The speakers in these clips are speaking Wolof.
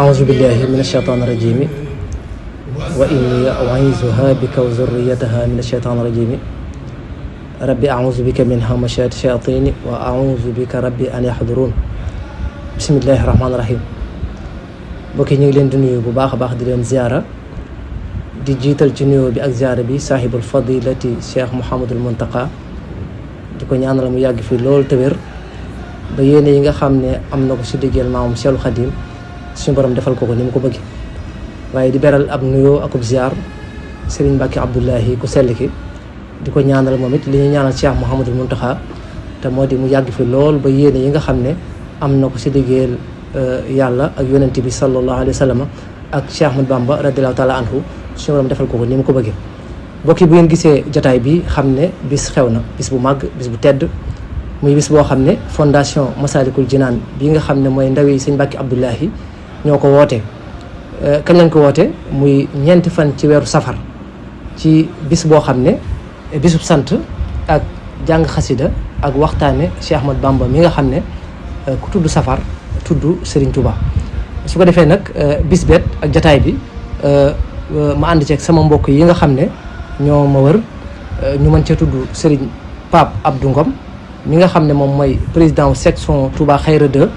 أعوذ بالله من الشيطان الرجيم وإني أعيذها بك وذريتها من الشيطان الرجيم ربي أعوذ بك من همزات الشياطين وأعوذ بك ربي أن يحضرون بسم الله الرحمن الرحيم bokki ñu ngi leen di nuyu bu baax a baax di leen ziara di jiital ci nuyoo bi ak ziara bi saahibul fadilati Cheikh Mouhamadul Muntaqa di ko ñaanal mu yàgg fi loolu te wér ba yéene yi nga xam ne am na ko si liggéeyal maamam Cheikhul Khadim suñu borom defal ko ni mu ko bëgg waaye di beral ab nuyoo akub ziar Serigne Mbacke Abdoulahi ku sell ki di ko ñaanal moom it li ñuy ñaanal Cheikh Mouhamadul Muntaqa te moo di mu yàgg fi lool ba yéene yi nga xam ne am na ko si liggéeyal yàlla ak yonent bi sallallahu alayhi wa sallam ak Cheikh Ahmad Bamba radiallahu taala anhu suñu borom defal ko ni mu ko bëggee bokki bu ngeen gisee jotaay bi xam ne bis xew na bis bu màgg bis bu tedd muy bis boo xam ne fondation Massalikul Jinaan bi nga xam ne mooy ndawi sëñ Mbacke Abdoulahi ñoo ko woote kañ lañ ko woote muy ñeenti fan ci weeru safar ci bis boo xam ne bisub sant ak jàng xasida ak waxtaane Cheikh Ahmad Bamba mi nga xam ne ku tudd safar tudd Serigne Touba su ko defee nag bis bet ak jataay bi ma ànd ceeg sama mbokk yi nga xam ne ñoo ma wër ñu mën cee tudd Serigne Pape Abdou Ngom mi nga xam ne moom mooy président section Touba Xayra 2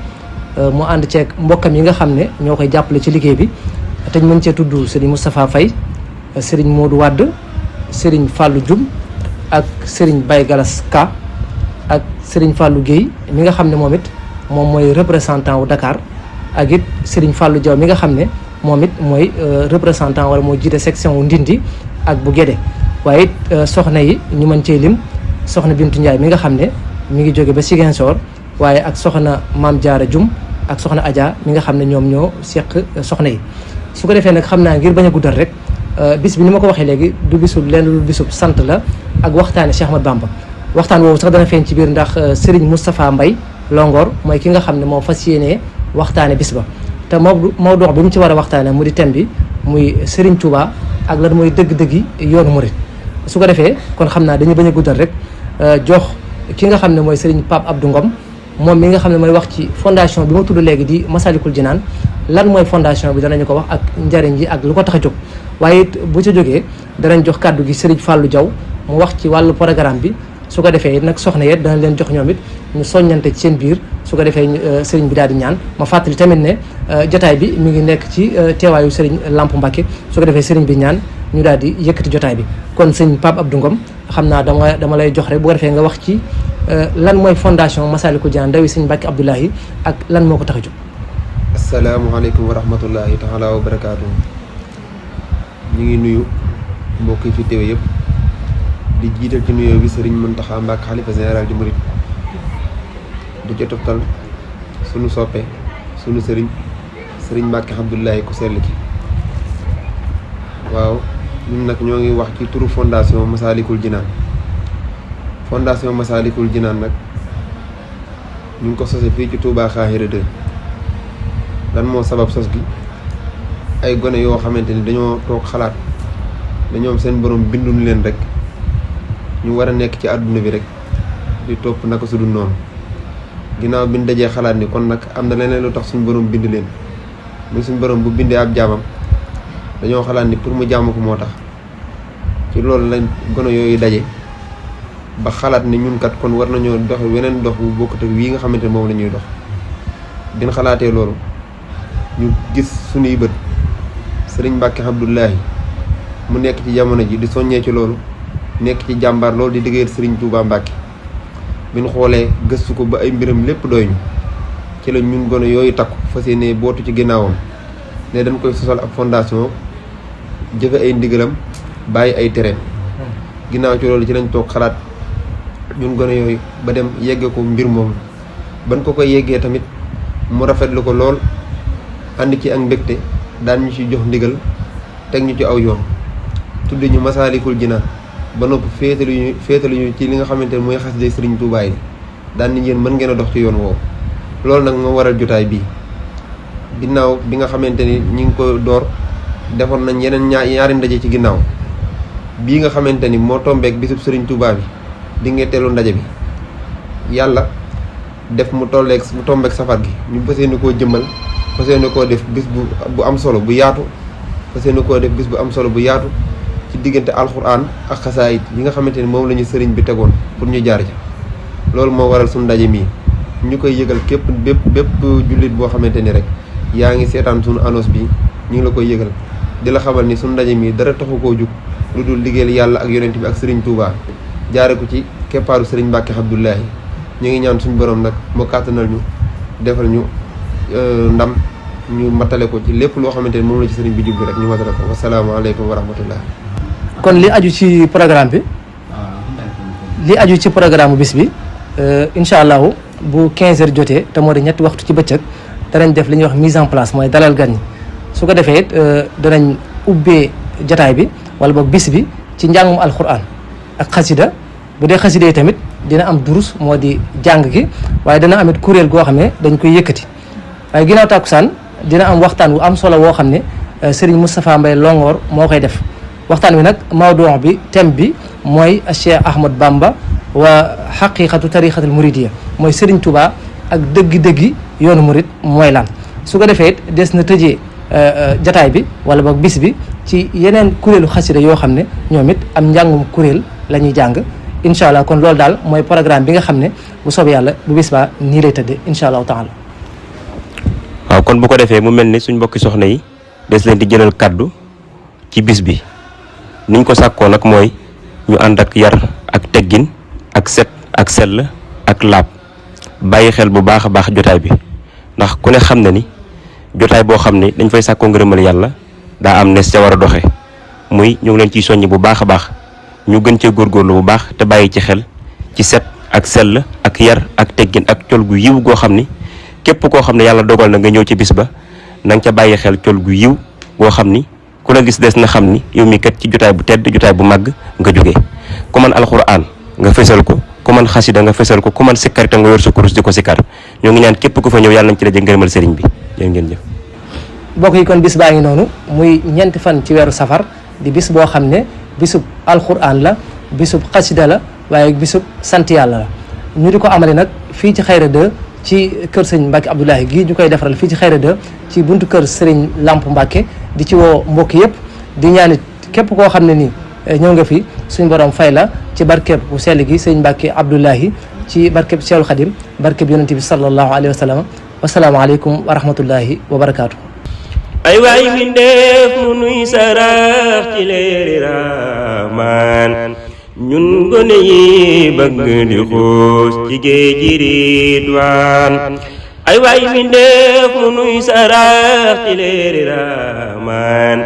mu ànd ceeg mbokkam yi nga xam ne ñoo koy jàppale ci liggéey bi te ñu mën cee tudd Serigne Moustapha Faye Serigne Modou Wade Serigne Fallou Dioum ak Serigne Baye Galas Ka ak Serigne Fallou Guèye mi nga xam ne moom it moom mooy représentant wu Dakar ak it Serigne Fallou Diaw mi nga xam ne moom it mooy représentant wala moo jiite section wu Ndindi ak bu Guédé waaye it soxna yi ñu mën cee lim soxna Bintu Ndiaye mi nga xam ne mi ngi jóge ba Ziguinchor waaye ak soxna Mame Diarra Dioum ak soxna Adja mi nga xam ne ñoom ñoo seq soxna yi su ko defee nag xam naa ngir bañ a guddal rek bis bi ni ma ko waxee léegi du bisub lenn lu bisub sant la ak waxtaane Cheikh Ahmad Bamba waxtaan woowu sax dana feeñ ci biir ndax Serigne Moustapha Mbaye Longoor mooy ki nga xam ne moo fas yéenee waxtaane bis ba te mawduu bi mu ci war a waxtaane mu di thème bi muy Serigne Touba ak lan mooy dëgg-dëggi yoonu murit su ko defee kon xam naa dañu bañ a guddal rek jox ki nga xam ne mooy Serigne Pape Abdou Ngom moom mi nga xam ne mooy wax ci fondation bi ma tudd léegi di Massalikul Jinaan lan mooy fondation bi danañu ko wax ak njariñ ji ak lu ko tax a jóg waaye it bu ca jógee danañ jox kàddu gi Serigne Fallou Diaw mu wax ci wàllu programme bi su ko defee nag soxna yet dana leen jox ñoom it ñu soññante ci seen biir su ko defee sëriñ bi daal di ñaan ma fàttali tamit ne jotaay bi mi ngi nekk ci teewaayu sëriñ Lamp Mbacke su ko defee sëriñ bi ñaan ñu daal di yëkkati jotaay bi kon sëñ Pape Abdou Ngom xam naa dama lay jox rek bu ko defee nga wax ci lan mooy fondation Massalikul Jinaan ndawi sëñ Mbacke Abdoulahi ak lan moo ko tax a jóg. asalaamaaleykum wa rahmatullahi taala wa barakaatu. ñu ngi nuyu mbokk yi fi teew yëpp di jiital ci nuyoo bi Serigne Mountakha Mbacké xalifa général di Mouride di ca toftal sunu soppe sunu Serigne Mbacke Abdoulahi ku sell ki waaw ñun nag ñoo ngi wax ci turu fondation Massalikul Jinaan fondation Massalikul Jinaan nag ñu ngi ko sose fii ci Touba Xayra 2 lan moo sabab sos gi ay gone yoo xamante ni dañoo toog xalaat dañoom seen borom binduñ leen rek ñu war a nekk ci àdduna bi rek di topp naka su dul noonu ginnaaw bi ñu dajee xalaat ni kon nag am na leneen lu tax suñu borom bind leen muy suñu borom bu bindee ab jaamam dañoo xalaat ni pour mu jaamu ko moo tax ci loolu lañ gone yooyu daje ba xalaat ni ñun kat kon war nañoo dox weneen dox bu bokkut ak wii nga xamante ne moom la ñuy dox bin xalaatee loolu ñu gis suñuy bët Serigne Mbacke Abdoulahi mu nekk ci jamono ji di soññee ci loolu nekk ci jàmbaar loolu di liggéeyal Serigne Touba Mbacke bi ñu xoolee gëstu ko ba ay mbiram lépp doy ñu ci la ñun gone yooyu takku fas yéene bootu ci ginnaawam ne dañ koy sosal ab fondation jëfe ay ndigalam bàyyi ay tereem ginnaaw ci loolu ci lañ toog xalaat ñun gone yooyu ba dem yegge ko mbir moomu ban ko koy yeggee tamit mu rafetlu ko lool ànd ci ak mbégte daan ñu ci jox ndigal teg ñu ci aw yoon tudd ñu Massalikul Jinaan ba noppi féetaluñu ci li nga xamante ne mooy xasida Serigne Touba yi daan ni yéen mën ngeen a dox ci yoon woowu loolu nag moo waral jotaay bii ginnaaw bi nga xamante ni ñi ngi ko door defoon nañ yeneen ñaari ndaje ci ginnaaw bii nga xamante ni moo tombeek bisub Serigne Touba bi di ngetteelu ndaje bi yàlla def mu tombeek safar gi ñu fas yéene koo jëmmal fas yéene koo def bis bu am solo bu yaatu fas yéene koo def bis bu am solo bu yaatu ci diggante alxuraan ak xasaayit yi nga xamante ni moom la ñu sëriñ bi tegoon pour ñu jaar ci loolu moo waral suñu ndaje mii ñu koy yëgal bépp jullit boo xamante ni rek yaa ngi seetaan suñu annonce bi ñu ngi la koy yëgal di la xamal ni suñu ndaje mii dara taxu koo jug lu dul liggéeyal yàlla ak yonent bi ak sëriñ Touba jaare ko ci keppaaru sëriñ Mbàkke Abdoulahi ñu ngi ñaan suñu borom nag mu kàttanal ñu defal ñu ndam ñu matale ko ci lépp loo xamante ni moom la ci sëriñ bi jublu rek ñu matale ko wasalaamaaleykum wa rahmatullah. kon li aju ci programme bis bi incha allahu bu 15h jotee te moo di ñetti waxtu ci bëccëg danañ def li ñuy wax mise en place mooy dalal gan ñi su ko defee it danañ ubbee jataay bi wala boog bis bi ci njàngum alquran ak xasida bu dee xasida yi tamit dina am durus moo di jàng gi waaye dana amit kuréel goo xam ne dañ koy yëkkati waaye ginnaaw tàkkusaan dina am waxtaan wu am solo woo xam ne Serigne Moustapha Mbaye Longoor moo koy def waxtaan wi nag mawduu bi thème bi mooy Cheikh Ahmad Bamba wa xaqiqatu tariqatul muridiyya mooy Serigne Touba ak dëggi-dëggi yoonu murid mooy lan su ko defee it des na tëjee jataay bi wala boog bis bi ci yeneen kuréelu xasida yoo xam ne ñoom it am njàngum kuréel la ñuy jàng incha allah kon loolu daal mooy programme bi nga xam ne bu soobee yàlla bu bis baa nii lay tëddee incha allahu taala. waaw kon bu ko defee mu mel ni suñ mbokki soxna yi des leen di jëlal kaddu ci bis bi niñ ko sàkkoo nag mooy ñu ànd ak yar ak teggin ak set ak sell ak laab bàyyi xel bu baax a baax jotaay bi ndax ku ne xam na ni jotaay boo xam ne dañ fay sàkkoo ngërëmal yàlla daa am nes ca war a doxe muy ñu ngi leen ciy soññ bu baax a baax ñu gën cee góorgóorlu bu baax te bàyyi ci xel ci set ak sell ak yar ak teggin ak col gu yiw goo xam ni képp koo xam ne yàlla dogal na nga ñëw ci bis ba na nga ca bàyyi xel col gu yiw goo xam ni ku la gis des na xam ni yow mi kat ci jotaay bu tedd jotaay bu màgg nga jógee ku man alxuraan nga fesal ko ku man xasida nga fesal ko ku man sikkarita nga yor sa kurus di ko sikkar ñoo ngi ñaan képp ku fa ñëw yàlla nañ ci daje ngërëmal sëriñ bi jërë ngeen jëf. mbokk yi kon bis baa ngi noonu muy ñeenti fan ci weeru safar di bis boo xam ne bisub alxuraan la bisub xasida la waaye bisub sant yàlla la ñu di ko amale nag fii ci Xayra 2 ci kër sëñ Mbacke Abdoulahi gii ñu koy defaral fii ci Xayra 2 ci buntu kër Serigne Lamp Mbacke di ci woo mbokk yëpp di ñaanit képp koo xam ne nii ñëw nga fi suñ borom fay la ci barkeb bu sell gi sëñ Mbacke Abdoulahi ci barkeb Cheikhul Khadim barkeb yonent bi sallallahu alayhi wa sallam wasalaamaaleykum wa rahmatullahi wa barakaatu. ay waay mi ndeef nu nuy sarax ci leeri Rahmaan ñun gone yi bëgg di xuus ci géej gi Ridwaan ay waay mi ndeef nu nuy sarax ci leeri Rahmaan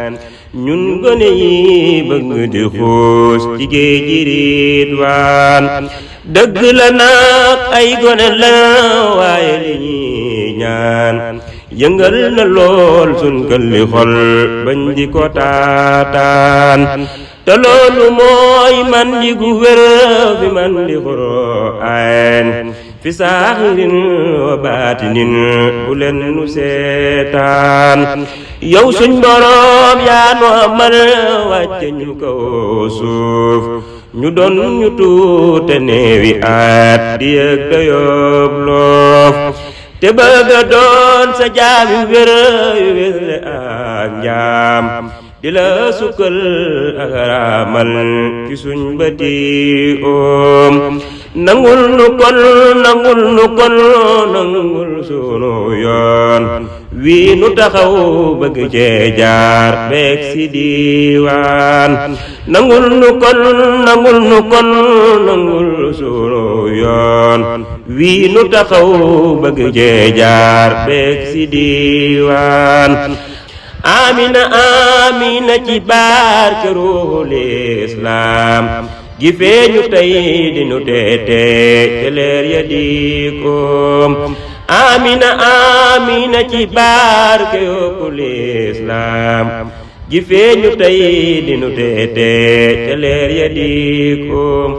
ñun gone yi bëgg di xuus ci géej gi Ridwaan dëgg la nag ay gone la waaye li ñuy ñaan yëngal na lool sun këlli xol bañ di ko taataan te loolu mooy man di gu wér fi man di Qur'aan fi saahirin wa baatinin bu leen nu seetaan yow suñ boroom yaa nu amal wàcce ñu kaw suuf ñu doon ñu tuute neewi at di yëg dayoob loof te bëgg a doon sa jaami wér yu wérle ak njaam di la sukkal ak raamal ci suñ bëti oom nangul nu kon nangul sunu yoon wii nu taxaw bëgg cee jaar beeg si diiwaan nangul nu kon nangul sunu yoon wii nu taxaw bëgg cee jaar beeg si diiwaan amina amina ci barke Ruuhul Islaam gi feeñu tey di nu teete te leer ya di koom amina amina ci barke Ruuhul Islaam gi feeñu tey di nu teete te leer ya di koom